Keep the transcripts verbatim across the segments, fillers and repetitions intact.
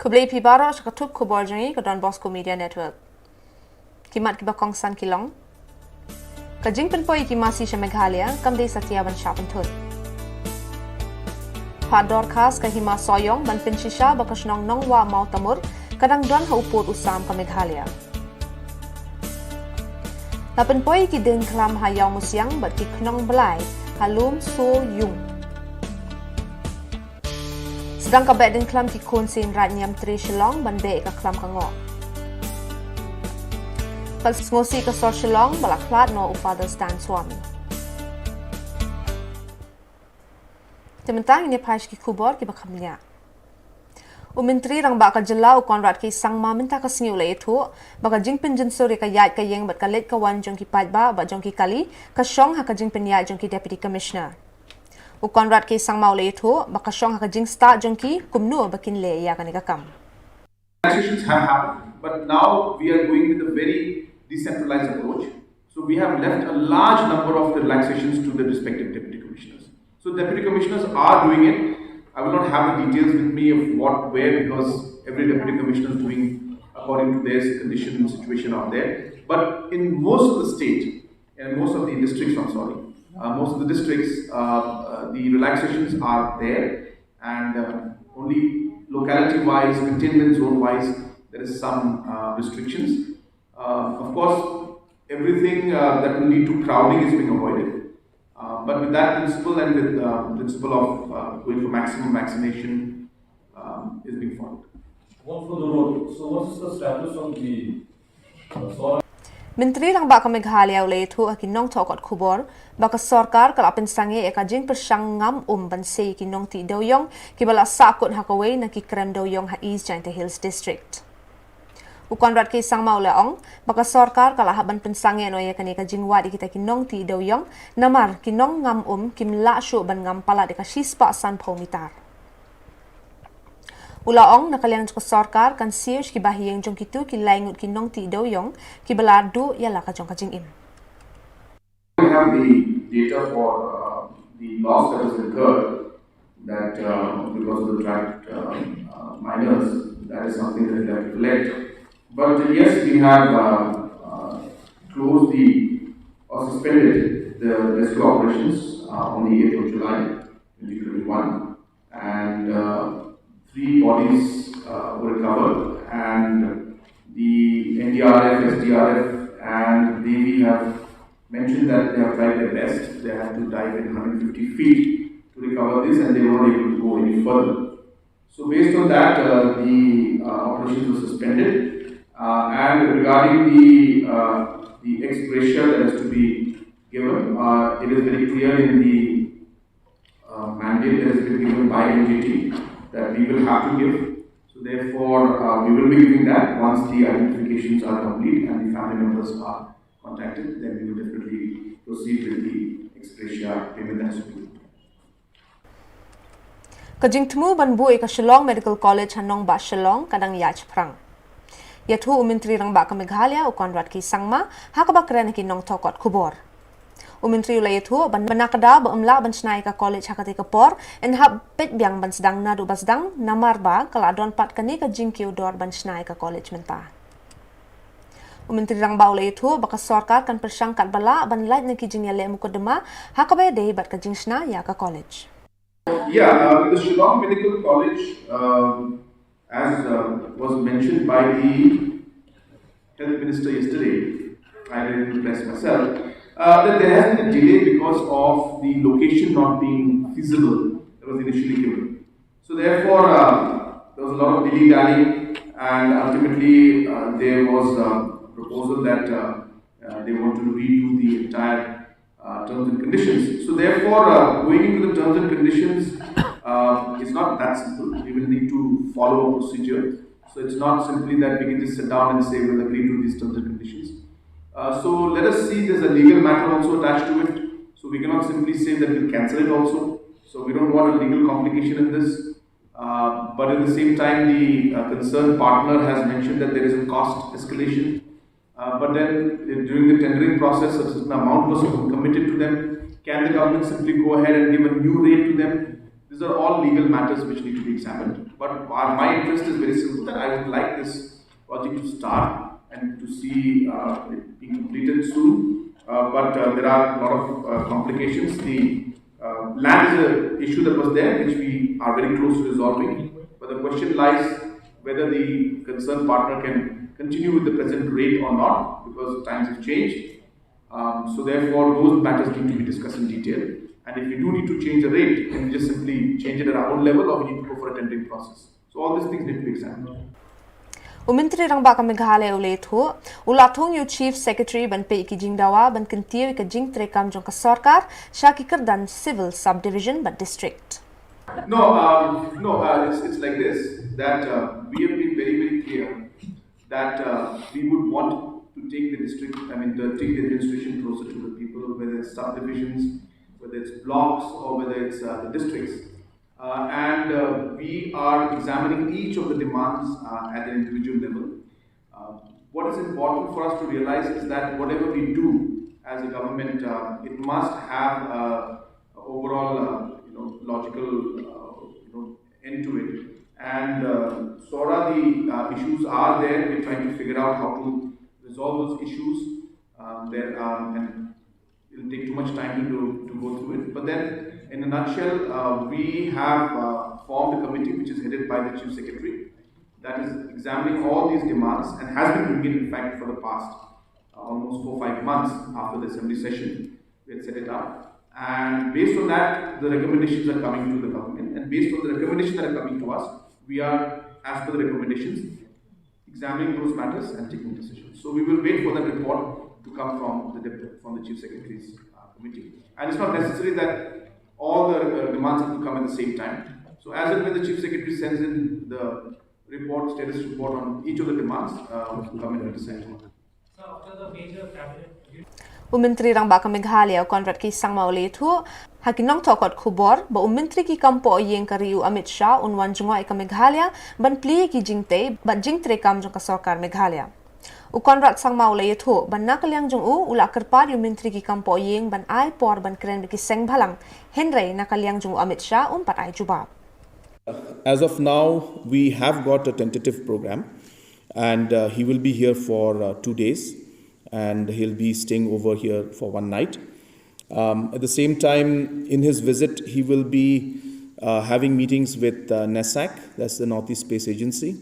Khublei phi baroh sha ka thup khubor jong ngi ka Don Bosco Media Network. Ki mat kiba kongsan ki long: Ka jingpynpoi ïa ki masi sha Meghalaya kam dei satia ban shah pynthut. Phah dorkhas ka Hima Sohiong ban pynshisha ba ka shnong Nongwah Mawtamur ka dang don ha u pud u sam ka Meghalaya. La pynpoi ïa ki diengkhlam ha Ïawmusiang bad ki khnong blai ha Lumsohyung. Sdang ka Behdeiñkhlam ki khun Seiñraij Niamtre Shillong ban beh ïa ka khlam ka ngoh. Ka sngewsih ka sor Shillong ba la khlad noh u Father Stan Swami. Te mynta ngin ïa phai sha ki khubor kiba kham bniah. U Myntri Rangbah ka jylla u Conrad K Sangma mynta ka sngi u la ïathuh ba ka jingpynjynsur ïa ka ïaid ka ïeng bad ka leit ka wan jong ki paidbah bad jong ki kali ka shong ha ka jingpynïaid jong ki Deputy Commissioner. U Conrad K Sangma u la ïathuh ba ka shong ha ka jingstad jong ki kumno ba kin leh ïa kane ka kam. Relaxations have happened, but now we are going with a very decentralized approach. So we have left a large number of the relaxations to the respective deputy commissioners. So deputy commissioners are doing it. I will not have the details with me of what, where, because every deputy commissioner is doing according to their condition and situation out there. But in most of the state, and most of the districts, I'm sorry, uh, most of the districts, uh, uh, the relaxations are there, and uh, only locality-wise, containment zone-wise, there is some uh, restrictions. Uh, of course, everything uh, that will lead to crowding is being avoided. Uh, but with that principle and with the principle of uh, going for maximum vaccination um, is being followed. One for the road. So, what is the status of the uh, solar? Myntri Rangbah ka Meghalaya u la ïathuh ha ki nongthoh kot khubor ba ka sorkar ka la pynsangeh ïa ka jingpyrshang ngam um ban sei ïa ki nongtih dewïong kiba la sahkut ha kawei na ki krem dewïong ha East Jaintia Hills District. U Conrad K Sangma u la ong ba ka sorkar ka la hap ban pynsangeh noh ïa kane ka jingwad ïa kita ki nongtih dewïong namar ki nong ngam um kim lah shuh ban ngam palat ïa ka shispah sanphew mitar. U la ong na ka liang jong ka sorkar kan siew sha ki bahaïing jong kito ki lai ngut ki nongtih dewïong kiba la duh ïa la ka jong ka jingim. We have the data for uh, the loss that was incurred that uh, because of the trapped uh, uh, miners. That is something that we have to collect. But uh, yes, we have uh, uh, closed the or suspended the rescue operations uh, on the eighth of July twenty twenty-one, and uh, three bodies uh, were recovered, and the N D R F, S D R F, and Navy have mentioned that they have tried their best. They had to dive in one hundred fifty feet to recover this, and they were not able to go any further. So based on that, uh, the uh, operations were suspended. Uh, and regarding the uh, the ex gratia that is to be given, uh, it is very clear in the uh, mandate that has been given by N G T that we will have to give. So therefore, uh, we will be giving that once the identifications are complete and the family members are contacted. Then we will definitely proceed with the ex gratia payment that has to be given. Ka jingthmu ban buh ïa ka Shillong Medical College ha nongbah Shillong ka dang ïaid shaphrang. Ïathuh u Myntri Rangbah ka Meghalaya u Conrad K Sangma ha kaba kren ha ki nongthoh kot khubor. U Myntri u la ïathuh ba na ka daw ba ym lah ban shna ïa ka college ha katei ka por, yn hap peit biang ban sdang naduh ba sdang namar ba ka la don pat kane ka jingkiew dor ban shna ïa ka college mynta. U Myntri Rangbah u la ïathuh ba ka sorkar kan pyrshang katba lah ban lait na ki jingïaleh mukotduma ha kaba ïadei bad ka jingshna ïa ka college. Yeah, uh, the Shillong Medical College, um, as uh, was mentioned by the health minister yesterday, I read in the press myself, uh, that there has been a delay because of the location not being feasible that was initially given. So therefore, uh, there was a lot of dilly-dallying, and ultimately uh, there was a proposal that uh, uh, they want to redo the entire uh, terms and conditions. So therefore, uh, going into the terms and conditions uh, is not that simple. We will need to follow a procedure. So it's not simply that we can just sit down and say we'll agree to these terms and conditions. Uh, so let us see, there's a legal matter also attached to it. So we cannot simply say that we'll cancel it also. So we don't want a legal complication in this. Uh, but at the same time, the uh, concerned partner has mentioned that there is a cost escalation. Uh, but then uh, during the tendering process, a certain amount was committed to them. Can the government simply go ahead and give a new rate to them? These are all legal matters which need to be examined. But our, my interest is very simple, that I would like this project to start and to see uh, it being completed soon. Uh, but uh, there are a lot of uh, complications. The uh, land is an issue that was there, which we are very close to resolving. But the question lies whether the concerned partner can continue with the present rate or not, because times have changed. Um, so therefore, those matters need to be discussed in detail. And if we do need to change the rate, then we just simply change it at our own level, or we need to go for a tendering process. So all these things need to be examined. U Myntri Rangbah ka Meghalaya u la ïathuh, u la thung ïa u Chief Secretary ban peit ïa ki jingdawa ban kyntiew ïa ka jingtreikam jong ka sorkar sha ki kyrdan civil subdivision bad district. No, um, no, uh, it's, it's like this, that uh, we have been very, very clear that uh, we would want to take the district, I mean, to take the administration closer to the people, whether it's subdivisions, whether it's blocks, or whether it's uh, the districts. Uh, and uh, we are examining each of the demands uh, at an individual level. Uh, what is important for us to realize is that whatever we do as a government, uh, it must have a, a overall, uh, you know, logical, uh, you know, end to it. And uh, Sohra, the uh, issues are there. We're trying to figure out how to resolve those issues. Um, there, um, and it'll take too much time to do, to go through it. But then, in a nutshell, uh, we have uh, formed a committee which is headed by the Chief Secretary that is examining all these demands and has been doing it, in fact, for the past uh, almost four, five months after the assembly session. We had set it up. And based on that, the recommendations are coming to the government. And based on the recommendations that are coming to us, we are, as per the recommendations, examining those matters and taking decisions. So we will wait for that report to come from the dep- from the Chief Secretary's uh, committee. And it's not necessary that all the uh, demands have to come at the same time. So as and when the Chief Secretary sends in the report, status report on each of the demands, uh, we will come in and decide. So after the major cabinet U Myntri Rangbah ka Meghalaya u Conrad K Sangma u la ïathuh ha ki nongthoh kot khubor ba u Myntri ki kam poh ïing ka ri u Amit Shah un wan jngoh ïa ka Meghalaya ban plie ïa ki jingtei bad jingtreikam jong ka sorkar Meghalaya. U Conrad Sangma u la ïathuh ba na ka liang jong u u la kyrpad ïa u Myntri ki kam poh ïing ban ai por ban kren bad ki seng bhalang, hynrei na ka liang jong u Amit Shah um pat ai jubab. As of now, we have got a tentative program, and uh, he will be here for uh, two days, and he'll be staying over here for one night. Um, at the same time, in his visit, he will be uh, having meetings with uh, NESAC, that's the Northeast Space Agency.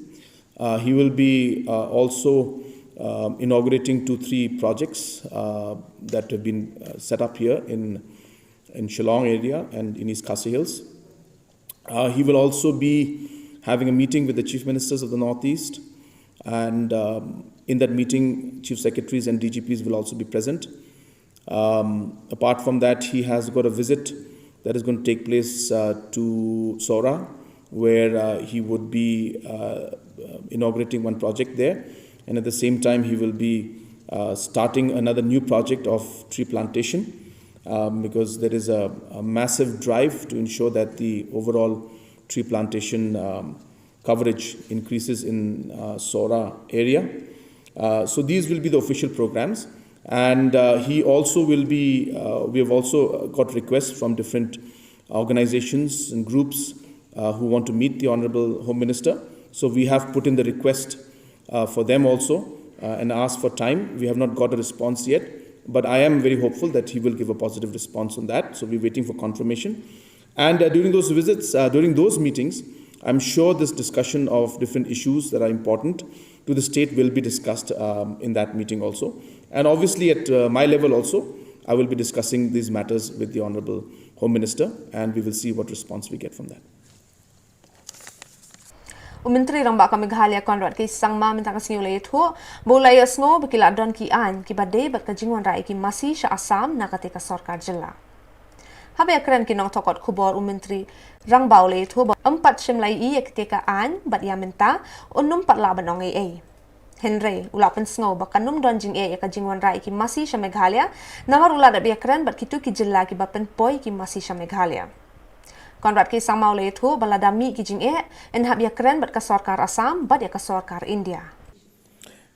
Uh, he will be uh, also um, inaugurating two, three projects uh, that have been uh, set up here in, in Shillong area and in East Khasi Hills. Uh, he will also be having a meeting with the chief ministers of the Northeast, and um, in that meeting, chief secretaries and D G Ps will also be present. Um, apart from that, he has got a visit that is going to take place uh, to Sohra, where uh, he would be uh, inaugurating one project there, and at the same time, he will be uh, starting another new project of tree plantation. Um, because there is a, a massive drive to ensure that the overall tree plantation um, coverage increases in uh, Sohra area. Uh, so these will be the official programs. And uh, he also will be, uh, we have also got requests from different organizations and groups uh, who want to meet the Honorable Home Minister. So we have put in the request uh, for them also uh, and asked for time. We have not got a response yet, but I am very hopeful that he will give a positive response on that. So we're waiting for confirmation. And uh, during those visits, uh, during those meetings, I'm sure this discussion of different issues that are important to the state will be discussed um, in that meeting also. And obviously, at uh, my level also, I will be discussing these matters with the Honorable Home Minister, and we will see what response we get from that. U Myntri Rangbah ka Meghalaya Conrad K Sangma mynta ka sngi u la ïathuh ba u la ïohsngew ba ki la don ki aiñ kiba dei bad ka jingwanrah ïa ki masi sha Assam na kata ka sorkar jylla. Haba ïakren ki nongthoh kot khubor u Myntri Rangbah u la ïathuh ba um pat shym la ïohi ïa kata ka aiñ bad ïa mynta un ym pat lah ban ong ei ei. Hynrei u la pynsngew ba kan ym don jingeh ïa ka jingwanrah ïa ki masi sha Meghalaya namar u la dep ïakren bad kito ki jylla kiba pynpoi ïa ki masi sha Meghalaya. Conrad K Sangma u la ïathuh ba lada mih ki jingeh yn hap ïakren bad ka sorkar Assam bad ïa ka sorkar India.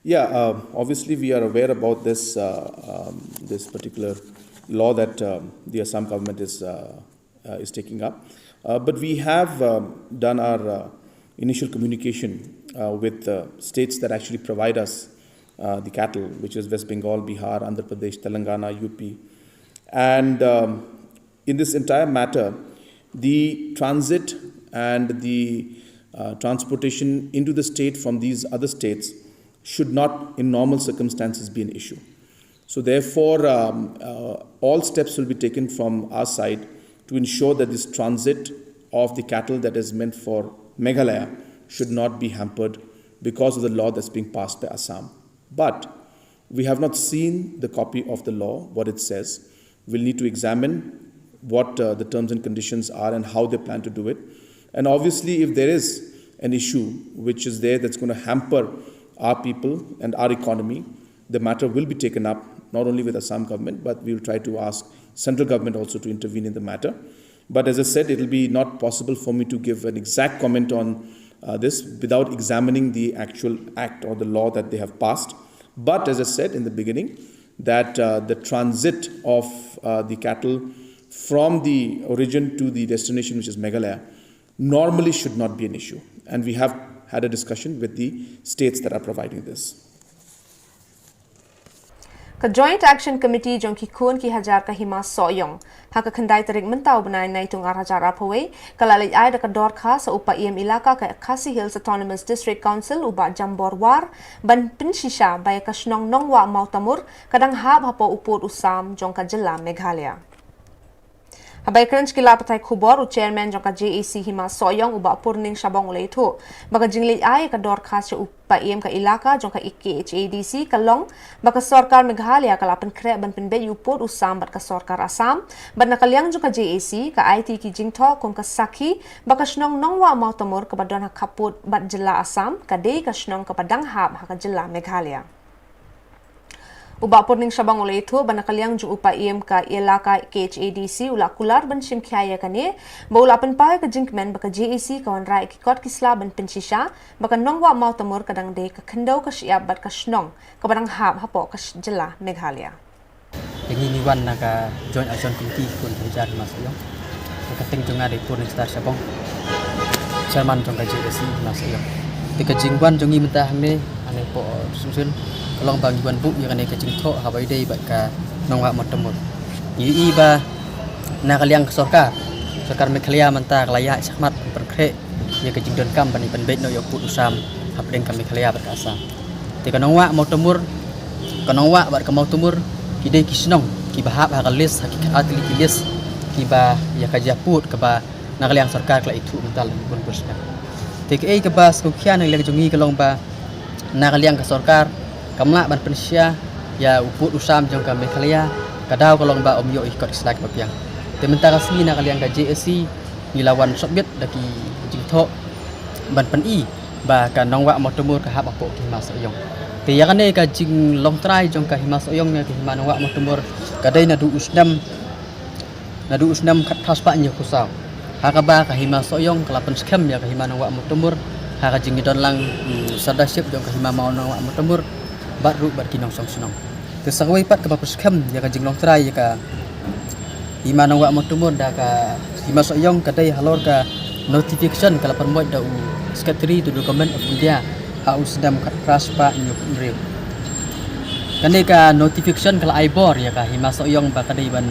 Yeah, uh, obviously we are aware about this uh, um, this particular law that um, the Assam government is uh, uh, is taking up. Uh, but we have um, done our uh, initial communication uh, with the states that actually provide us uh, the cattle, which is West Bengal, Bihar, Andhra Pradesh, Telangana, U P. And um, in this entire matter, the transit and the uh, transportation into the state from these other states should not, in normal circumstances, be an issue. So, therefore, um, uh, all steps will be taken from our side to ensure that this transit of the cattle that is meant for Meghalaya should not be hampered because of the law that's being passed by Assam. But we have not seen the copy of the law, what it says. We'll need to examine what uh, the terms and conditions are and how they plan to do it. And obviously, if there is an issue which is there that's going to hamper our people and our economy, the matter will be taken up not only with Assam government, but we will try to ask central government also to intervene in the matter. But as I said, it will be not possible for me to give an exact comment on uh, this without examining the actual act or the law that they have passed. But as I said in the beginning, that uh, the transit of uh, the cattle from the origin to the destination, which is Meghalaya, normally should not be an issue. And we have had a discussion with the states that are providing this. Ka Joint Action Committee jong ki khun ki hajar ka Hima Sohiong, ha ka khyndai tarik mynta u bnai Naitung ar hajar arphew wei, ka la leit ai da ka dorkhas ha u Paiem Elaka ka Khasi Hills Autonomous District Council u Bah Jambor War ban pynshisha ba ïa ka shnong Nongwah Mawtamur ka dang hap hapoh u pud u sam jong ka jylla Meghalaya. Haba ïakren sha ki lad pathai khubor, u Chairman jong ka J A C Hima Sohiong u Bah Purning Shabong u la ïathuh ba ka jingleit ai ka dorkhas sha u Paiem ka Elaka jong ka K H A D C ka long ba ka sorkar Meghalaya ka la pynkhreh ban pynbeit ïa u pud u sam bad ka sorkar Assam, bad na ka liang jong ka J A C ka aiti ki jingthoh kum ka sakhi ba ka shnong Nongwah Mawtamur kaba don ha khappud bad jylla Assam ka dei ka shnong kaba dang hap ha ka jylla Meghalaya. U Bah Purning Shabong u la ïathuh ba na ka liang jong u Paiem ka Elaka K H A D C u la kular ban shim khia ïa kane, ba u la pynpaw ïa ka jingkmen ba ka J A C ka wanrah ïa ki kot ki sla ban pynshisha ba ka Nongwah Mawtamur ka dang dei ka khyndew ka shyiap bad ka shnong kaba dang hap hapoh ka sh-, jylla Meghalaya. Ïa ngi ngi wan na ka Joint Action Committee khun ki hajar Hima Sohiong. Ka kyrteng jong nga dei Purning Star Shabong, Chairman jong ka J A C Hima Sohiong. Te ka jingwan jong ngi mynta hangne, hangne hapoh Sumsel, ka long ba ngi wan buh ïa kane ka jingthoh haba ïadei bad ka Nongwah Mawtamur. Ngi ïohi ba na ka liang ka sorkar, sorkar Meghalaya mynta ka la ïaid shakhmat ban pynkhreh ïa ka jingdonkam ban ïa pynbeit noh ïa u pud u sam hapdeng ka Meghalaya bad ka Assam. Te ka Nongwah Mawtamur, ka Nongwah bad ka Mawtamur ki dei ki shnong kiba hap ha ka list, ha ki khatar tylli ki list kiba ïa ka jia pud kaba na ka liang sorkar ka la ithuh mynta la bun bun snem. Te kaei kaba sngewkhia na ka liang jong ngi ka long ba na ka liang ka sorkar kam lah ban pynshisha ïa u pud u sam jong ka Meghalaya, ka daw ka long ba ym ïoh ïa ki kot ki sla kiba biang. Te mynta ka sngi na ka liang ka J A C ngi la wan submit da ki jingthoh ban pyni ba ka Nongwah Mawtamur ka hap hapoh ka Hima Sohiong. Te ïa kane ka jinglong trai jong ka Hima Sohiong ne ka Hima Nongwah Mawtamur ka dei naduh u snem, naduh u snem khatphra spah hynñiewphew saw, ha kaba ka Hima Sohiong ka la pynskhem ïa ka Hima Nongwah Mawtamur ha ka jingïadon lang u Sirdarship jong ka Hima Nongwah Mawtamur bad ruh bad ki nongshong shnong. Te sa kawei pat kaba pynskhem ïa ka jinglong trai ïa ka Hima Nongwah Mawtamur da ka Hima Sohiong ka dei halor ka notification ka la pynbeit da u Secretary to the Government of India ha u snem khatphra spah hynñiewphew hynriew. Kane ka notification ka la ai bor ïa ka Hima Sohiong ba ka dei ban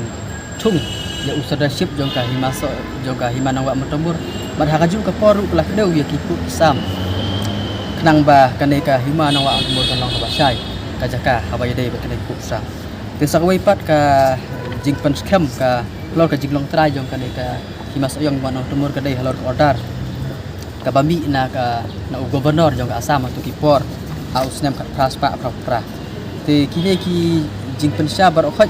thung ïa u Sirdarship jong ka Hima So-, jong ka Hima Nongwah Mawtamur. Bad ha kajuh ka por ruh ka la kdew ïa ki pud ki sam khnang ba kane ka Hima Nongwah Mawtamur kan long kaba shai ka jaka haba ïadei bad kane ka pud sam. Te sa kawei pat ka jingpynskhem ka halor ka jinglong trai jong kane ka Hima Sohiong Nongwah Mawtamur ka dei halor ka order kaba mih na ka, na u Governor jong ka Assam ha tu ki por ha u snem khatphra spah phra phra. Te kine ki jingpynshai baroh khoit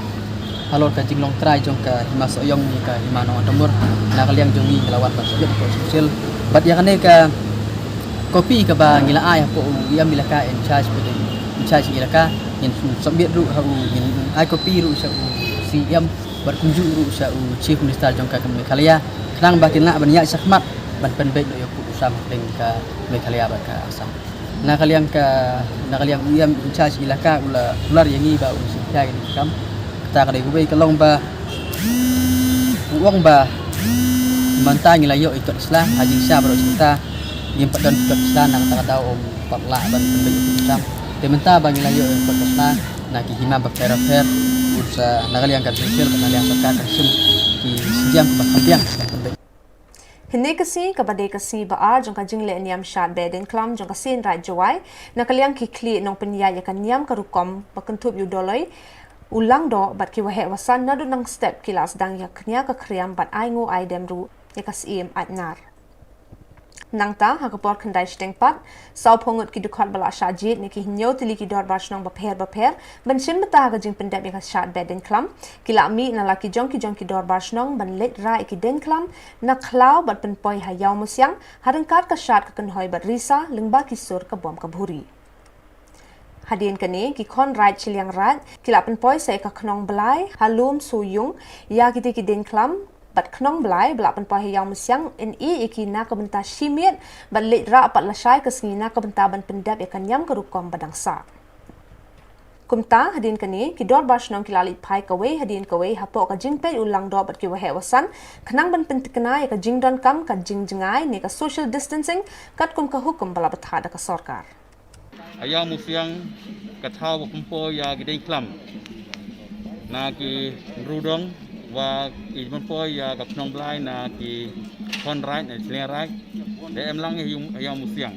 halor ka jinglong trai jong ka Hima Sohiong ne ka Hima Nongwah Mawtamur, na ka liang jong ngi ngi la wan ban submit hapoh Sumsel. Bad ïa kane ka copy kaba ngi la ai hapoh u E M Elaka in charge, in charge Elaka, ngin submit ruh ha u, ngin ai copy ruh sha u C E M bad kumjuh ruh sha u Chief Minister jong ka Meghalaya, khnang ba kin lah ban ïaid shakhmat ban pynbeit noh ïa u pud u sam hapdeng ka Meghalaya bad ka Assam. Na ka liang ka, na ka liang u E M in charge Elaka u la kular ïa ngi ba un sngewthuh ïa kane ka kam. Kata ka dei kawei ka long ba u ong ba Mynta ngi la ïoh ïa ki kot sla, ha jingshisha baroh jingta ngim pat don ki kot sla, na kata ka daw ym pat lah ban pynbeit ïa ki kam. Te mynta ba ngi la ïoh ïa ki kot sla na ki hima bapher bapher, un sa na ka liang ka jingpyllait, na ka liang sorkar kan shim ki sienjam kiba kham biang ban pynbeit. Hynne ka sngi kaba dei ka sngi ba ar jong ka jingleh niam shad Behdeiñkhlam jong ka Seiñ Raij Jowai, na ka liang ki khlieh nongpynïaid ïa ka niam ka rukom ba kynthup ïa u Doloi, u Langdoh bad ki waheh wasan naduh nang step ki la sdang ïa ka kñia ka khriam bad ai nguh ai dem ruh ïa ka Syiem Aitnar. Nangta ha ka por khyndai shiteng pat, sawphew ngut ki dkhot ba la shah jied na ki hynñiew tylli ki dorbar shnong bapher bapher ban shim bynta ha ka jingpyndep ïa ka shad Behdeiñkhlam, ki la mih na la ki jong ki jong ki dorbar shnong ban leit rah ïa ki deiñkhlam na khlaw bad pynpoi ha Ïawmusiang, ha ryngkat ka shad ka kynhoi bad risa lyngba ki sur ka bom ka bhuri. Hadien kane, ki khon raij shiliang raij ki la pynpoi sa ïa ka Khnong Blai ha lum Sohiong ïa kitei ki deiñkhlam, bad Khnong Blai ba la pynpoi ha Ïawmusiang yn ïeh ïa ki na ka bynta shi miet bad leit rah pat lashai ka sngi na ka bynta ban pyndep ïa ka niam ka rukom ba dang sah. Kumta hadien kane, ki dorbar shnong ki la leit phai kawei hadien kawei hapoh ka jingpeit u Langdoh bad ki waheh wasan, khnang ban pyntikna ïa ka jingdonkam ka jingjngai ne ka social distancing katkum ka hukum ba la bthah da ka sorkar. Ha Ïawmusiang, ka thaw ba pynpoi ïa ki deiñkhlam na ki rudong, wa i pynpoi ïa ka Khnong Blai na ki khon raij, na shiliang raij, da em lang ha Ïaw-, Ïawmusiang.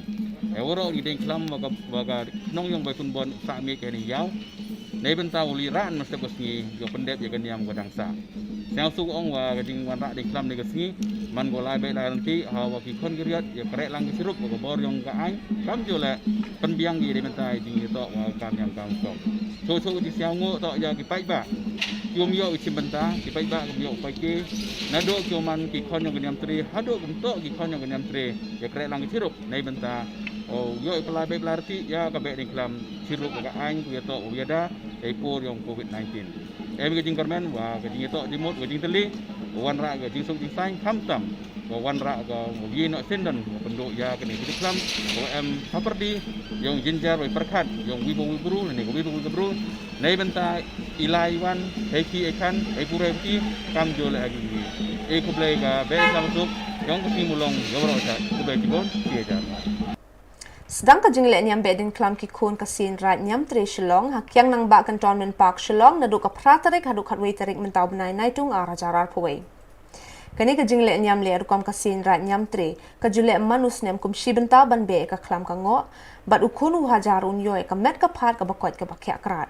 Ïa waroh ki deiñkhlam wa ka, wa ka khnong ïong ba pynbon sah miet ka ni ïaw. Nei bynta u leit rah na step ka sngi, ïoh pyndep ïa ka niam ka dang sah. Sngewsuk ong wa ka jingwanrah deiñkhlam ne ka sngi man ko lai bad lai rynti, ha wa ki khon ki riat ïa kreh lang ki chirup wa ka bor ïong ka aiñ, kam ju leh pynbiang ki dei bynta ïa jingïatoh wa ka kam niam kam song. Shu shu ki sngewnguh toh ïa ki paidbah ki um ïoh ki shim bynta, ki paidbah ki um ïoh paid ki, naduh ki um man ki khon ïong ka niam tre haduh kum toh ki khon ïong ka niam tre ïa kreh lang ki chirup. Nei bynta u ïoh ïa ka lai bad lai rynti ïa ka Behdeiñkhlam, chirup wa ka aiñ, u ïatoh u ïada ïa i por ïong Covid nineteen. Em ka jingkyrmen wa ka jingïatoh jingmut, ka jingtylli, wanrah ka jingsuk jingsaiñ, khamtam wa wanrah ka wa ïeh noh syndon wa pynduh ïa kane ka deiñkhlam wa em ha pyrdi ïong jynjar wa i pyrkhat ïong wi ba wi bru ne ka wi ba wi ka bru. Nei bynta i lai wan, hei ki ei khan, hei pura hei pura, kam ju leh agi. Ei khublei ka Behdeiñkhlam suk ïong ka sngi mulong ïa waroh sha, khublei chibun, ki ei jar. Sdang ka jingleh niam Behdeiñkhlam ki khun ka Seiñ Raij Niamtre Shillong ha kiang nangbah Cantonment Park Shillong naduh ka phra tarik haduh khatwei tarik mynta u bnai Naitung ar hajar arphew wei. Kane ka jingleh niam leh rukom ka Seiñ Raij Niamtre ka ju leh man u snem kum shi bynta ban beh ïa ka khlam ka ngoh, bad u khun u hajar un ïoh ïa ka met ka phad kaba koit kaba khiah krad.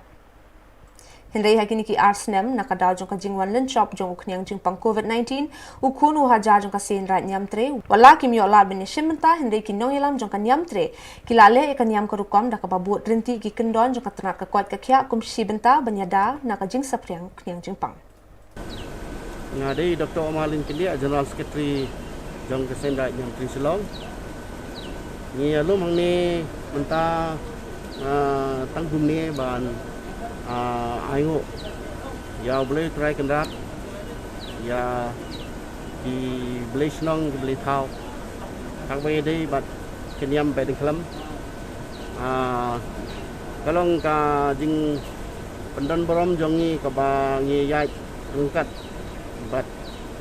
Hynrei ha kine ki ar snem, na ka daw jong ka jingwan lynshop jong u khñiang jingpang Covid nineteen, u khun u hajar jong ka Seiñ Raij Niamtre, wat la kim ïoh lad ban ïashim bynta, hynrei ki nongïalam jong ka Niamtre ki la leh ïa ka niam ka rukom da kaba bud ryntih ki kyndon jong ka tnat ka koit ka khiah kum shi bynta ban ïada na ka jingsaphriang khñiang jingpang. Nga dei Doktor Omar Lyngkyndiah, General Secretary jong ka Seiñ Raij Niamtre Shillong. Ngi ïa lum hangne mynta, ah, tang kumne ban, ah, ai nguh ïa U Blei Trai Kynrad, ïa ki blei shnong ki blei thaw, kaba ïadei bad ka niam Behdeiñkhlam. Ah, ka long ka jingpyndon burom jong ngi kaba ngi ïaid ryngkat bad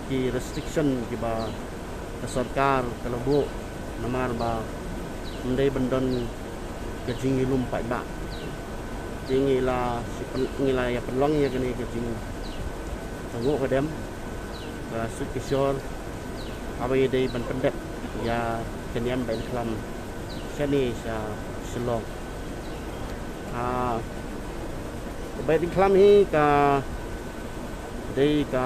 ki restriction kiba ka sorkar ka la buh namar ba ym dei ban don ka jingïalum paidbah. Te ngi la shu pyn-, ngi la ïa pynlong ïa kane ka jingtnguh ka dem, ka suk ka shor, haba ïadei ban pyndep ïa ka niam Behdeiñkhlam shane sha Shillong. Ah, Behdeiñkhlam hi ka dei ka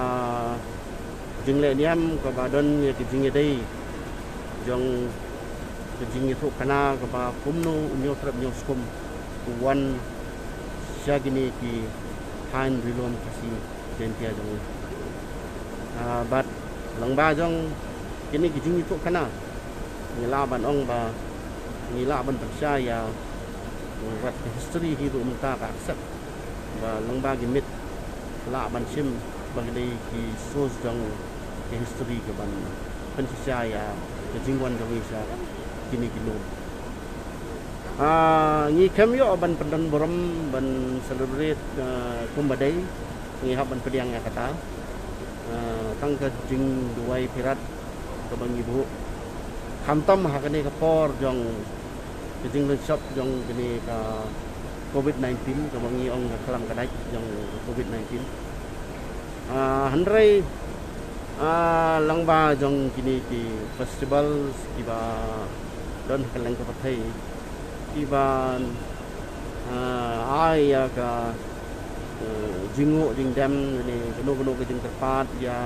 jingleh niam kaba don ïa ka jingïadei jong ka jingïathuhkhana kaba kumno u Hynñiewtrep Hynñiewskum u wan sha kine ki thaiñ ri lum Khasi Jaiñtia jong ngi. Ah, bad lyngba jong kine ki jingïathuhkhana ngi lah ban ong ba ngi lah ban pynshai ïa, wat ka history hi ruh mynta ka accept ba lyngba ki myth lah ban shim ba ki dei ki source jong ka history ka ban pynshai ïa ka jingwan jong ngi sha kine ki lum. Ah, ngi khlem ïoh ban pyndon burom ban celebrate, ah, kumba dei, ngi hap ban pdiang ïa kata. Ah, tang ka jingduwai pyrshah kaba ngi buh. Khamtam ha kane ka por jong ka jingleit shop jong kane ka covid nineteen, kaba ngi ong ka khlam ka dait jong covid nineteen. Ah, hynrei, ah, lyngba jong kine ki festivals kiba don ha kylleng ka pyrthei, kiba, ah, ai ïa ka, eh, jingnguh jingdem ne kano kano ka jingkyrpad ïa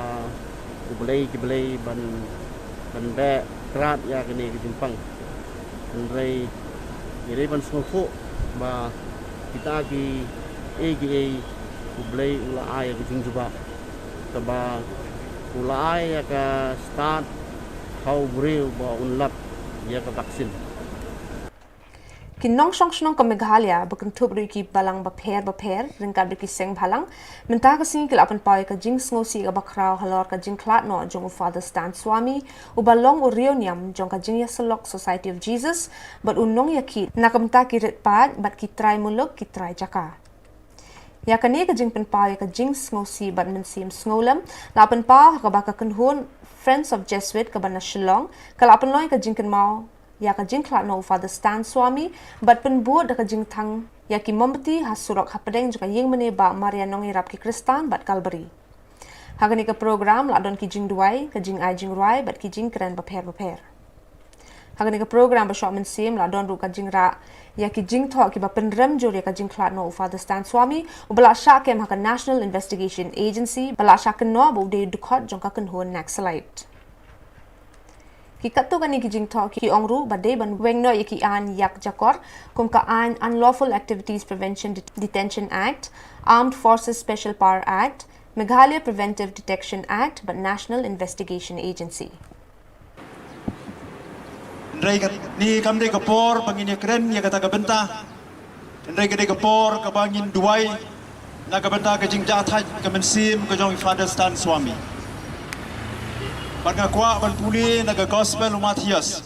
U Blei ki blei ban, ban beh krat ïa kane ka jingpang. Hynrei ngi dei ban sngewthuh ba kita kiei kiei U Blei u la ai ïa ka jingjubab. Kaba u la ai ïa ka stad ha u briew ba un lap ïa ka vaccine. Ki nongshong shnong ka Meghalaya, ba kynthup ruh ïa ki balang bapher bapher ryngkat bad ki seng bhalang, mynta ka sngi ki la pynpaw ïa ka jingsngewsih kaba khraw halor ka jingkhlad noh jong u Father Stan Swami, uba long u riewniam jong ka Jingïasyllok Society of Jesus bad u nongïakhih na ka bynta ki rit paid bad ki trai muluk, ki trai jaka. Ïa kane ka jingpynpaw ïa ka jingsngewsih bad mynsiem sngewlem la pynpaw ha kaba ka kynhun Friends of Jesuit kaba na Shillong ka la pynlong ïa ka jingkynmaw ïa ka jingkhlad noh u Father Stan Swami bad pynbud da ka jingthang ïa ki mombati ha surok hapdeng jong ka ïingmane Bah Maria Nongïarap ki Khristan bad Kalbari. Ha kane ka program la don ki jingduwai, ka jingai jingrwai bad ki jingkren bapher bapher. Ha kane ka program ba shoh mynsiem la don ruh ka jingrah ïa ki jingthoh kiba pynrem jur ïa ka jingkhlad noh u Father Stan Swami, uba la shah kem ha ka National Investigation Agency, ba la shah kynnoh ba u dei u dkhot jong ka kynhun Naxalite. Ki katto katne ki jingthoh ki ong ruh ba dei ban weng noh ïa ki aiñ ïak jakor, kum ka aiñ Unlawful Activities Prevention Det-, Detention Act, Armed Forces Special Power Act, Meghalaya Preventive Detection Act bad National Investigation Agency. Hynrei kane kam dei ka por ba ngin ïakren ïa kata ka bynta. Hynrei ka dei ka por kaba ngin duwai na ka bynta ka jingjahthait ka mynsiem ka jong i Father Stan Swami. Bad nga kwah ban pule na ka Gospel u Mathaios,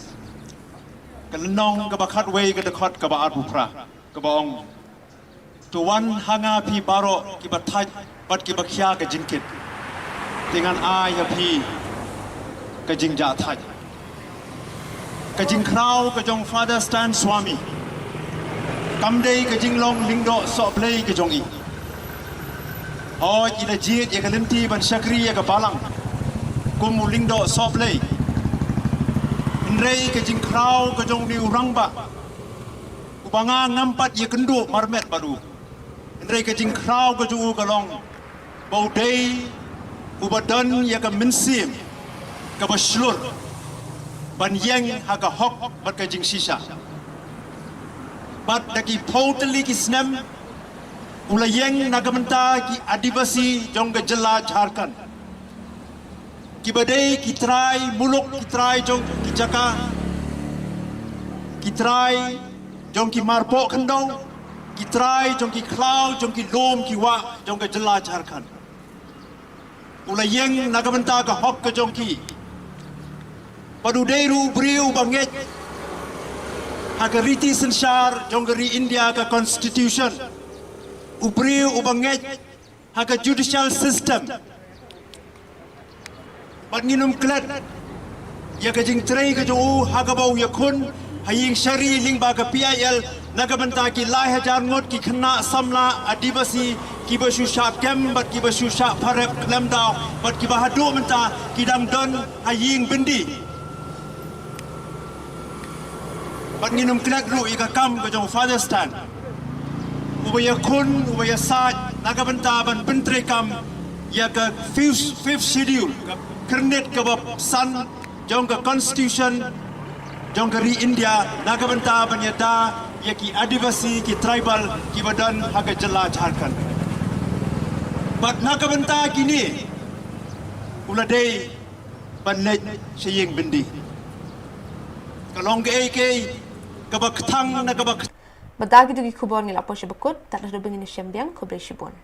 ka lynnong kaba khatwei, ka dkhot kaba arphew phra, kaba ong: To wan ha nga phi baroh kiba thait bad kiba khia ka jingkit, te ngan ai ha phi ka jingjahthait. Ka jingkhraw ka jong Father Stan Swami kam dei ka jinglong lyngdoh sohblei ka jong i. Hooid, i la jied ïa ka lynti ban shakri ïa ka balang kum u lyngdoh sohblei. Hynrei ka jingkhraw ka jong une u rangbah, uba nga ngam pat ïakynduh marmet bad u, hynrei ka jingkhraw ka jong u ka long ba u dei uba don ïa ka mynsiem kaba shlur ban ïeng ha ka hok bad ka jingshisha. Bad da ki phew tylli ki snem u la ïeng na ka bynta ki Adivasi jong ka jylla Jharkhand, kiba dei ki trai muluk, ki trai jong ki jaka, ki trai jong ki marpoh khyndew, ki trai jong ki khlaw, jong ki lum ki wah jong ka jylla Jharkhand. U la ïeng na ka bynta ka hok ka jong ki. Bad u dei ruh u briew uba ngeit ha ka riti synshar jong ka ri India, ka constitution. U briew uba ngeit ha ka judicial system. Bad ngin ym klet ïa ka jingtrei ka jong u ha kaba u ïakhun ha ïing shari lyngba ka P I L na ka bynta ki lai hajar ngut ki khynnah samla Adivasi kiba shu shah kem bad kiba shu shah pharep khlem daw bad kiba haduh mynta ki dang don ha ïing byndi. Bad ngin ym klet ruh ïa ka kam ka jong Father Stan, uba ïakhun, uba ïasaid na ka bynta ban pyntreikam ïa ka fifth, fifth schedule, ka kyrnit kaba san jong ka constitution jong ka ri India, na ka bynta ban ïada ïa ki Adivasi, ki tribal kiba don ha ka jylla Jharkhand. Bad na ka bynta kine u la dei ban leit sha ïing byndi. Ka long kaei kaei kaba kthang na kaba kthang. Bad da kito ki khubor ngi la poi sha ba kut, tad haduh ba ngin ïashem biang, khublei shibun.